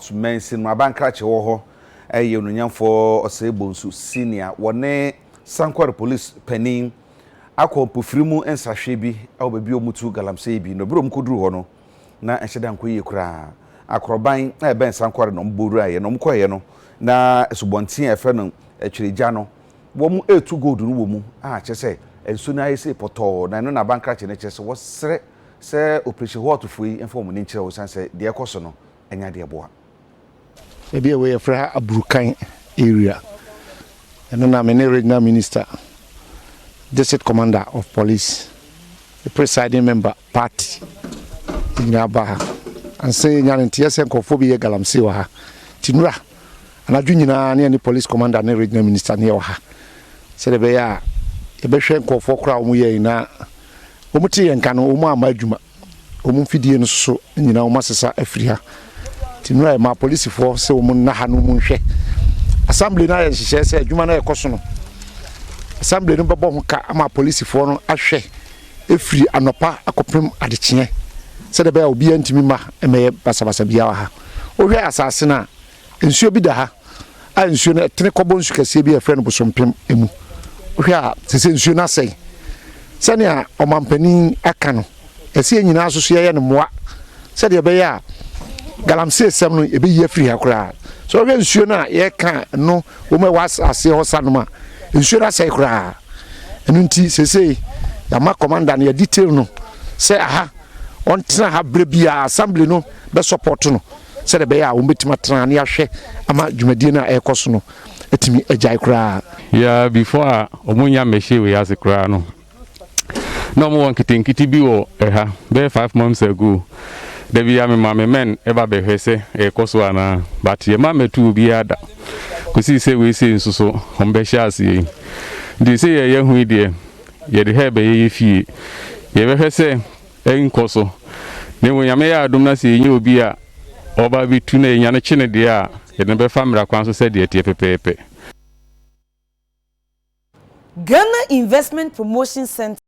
North Mansin mu abankrakye wɔ hɔ ɛyɛ Onuonyamfoɔ Osei Bonsu Senior wɔne Sankware Police panin akɔ mpofiri mu nsrahwɛ bi wɔ baabi a wɔtu galamsey bi, na bere a wɔkɔduru hɔ no, na ɛnhyɛ da nkɔ yie koraa. Akorɔban a ɛbɛn Sankware na wɔbɔ wuraeɛ, na wɔkɔeɛ no, na asubɔnten a yɛfrɛ no Atwiregya no, wɔretu gold no wɔ mu a kyerɛ sɛ nsuo no ayɛ sei pɔtɔɔ, na ɛno na abankrakye no kyerɛ sɛ wɔsrɛ sɛ Operation Halt foɔ yi mfa wɔn ani nkyerɛ hɔ ɛsiane sɛ deɛ ɛrekɔ so no nyɛ adeɛ ɛboa. Baabi a wei yɛfrɛ ha Aburukan area. Ɛno na me ne regional minister, district commander of police, the presiding member party nyinaa ba ha. Ansa yɛnya no nteɛ sɛ nkurɔfoɔ bi yɛ galamsey wɔ ha. Nti nura anadwo nyinaa ne yɛne police commander ne regional minister ne yɛwɔ ha sɛdeɛ ɛbɛyɛ a yɛbɛhwɛ nkurɔfoɔ koraa a wɔyɛ nyinaa. Wɔn te yɛn nka no, wɔn amma adwuma. Wɔn mfidie no nso nyinaa wɔn asesa afiri ha. Nti nnura yɛmaa polisifoɔ sɛ wɔn nna ha na wɔn nhwɛ. Assembly no ayɛ nhyehyɛɛ sɛ adwuma no a ɛkɔ so no, assembly no bɛbɔ ho ka ama apolisifoɔ no ahwɛ ɛfiri anɔpa akɔpem adekyeɛ sɛdeɛ ɛbɛyɛ a obiara ntumi mma mmɛyɛ basabasa biara wɔ ha. Wohwɛ asase no a, nsuo bi da ha a nsuo no ɛtene kɔbɔ nsu kɛseɛ bi a yɛfrɛ no Bosompem mu. Wohwɛ a, sɛ sɛ nsuo no asɛe. Sɛnea ɔmampanin aka no, ɛsɛ yɛn nyinaa nso so yɛyɛ no mmoa sɛdeɛ ɛbɛyɛ a galamsey-sɛm no yɛbɛyi afiri ha koraa. Sɛ wohwɛ nsuo no a yɛreka no wɔn a ɛwɔ aseɛ hɔ sa nom a, nsuo no asɛe koraa. Ɛno nti seesei yɛama commander no, yɛdetail no sɛ aha ɔntena ha berɛ biara, assembly no bɛsɔpɔto no sɛdeɛ ɛbɛyɛ a wɔbɛtumi atena ha na yɛahwɛ ama dwumadie no a ɛrekɔ so no atumi agyae koraa. Yeah, before a ɔmo nya mmɛhyɛ wei ase koraa no, na ɔmo wɔ nketenkete bi wɔ ɛha bɛyɛ 5 months ago. Da bi a mema me men ɛba bɛhwɛ sɛ ɛrekɔ so anaa, but yɛma mmɛto obiara da kɔsii sɛ wei sei nso so ɔmo bɛhyɛ aseɛ yi. Nti sɛ yɛyɛ ho yi deɛ, yɛde ha ɛbɛyɛ yɛ fie, yɛbɛhwɛ sɛ ɛnkɔ so, na mmom Nyame yɛ adom na sɛ yɛnya obi a ɔba bɛtu na yɛnya no kye no deɛ a, yɛde no bɛfa mmara kwan so sɛdeɛ ɛteɛ pɛpɛɛpɛ. Ghana Investment Promotion Center.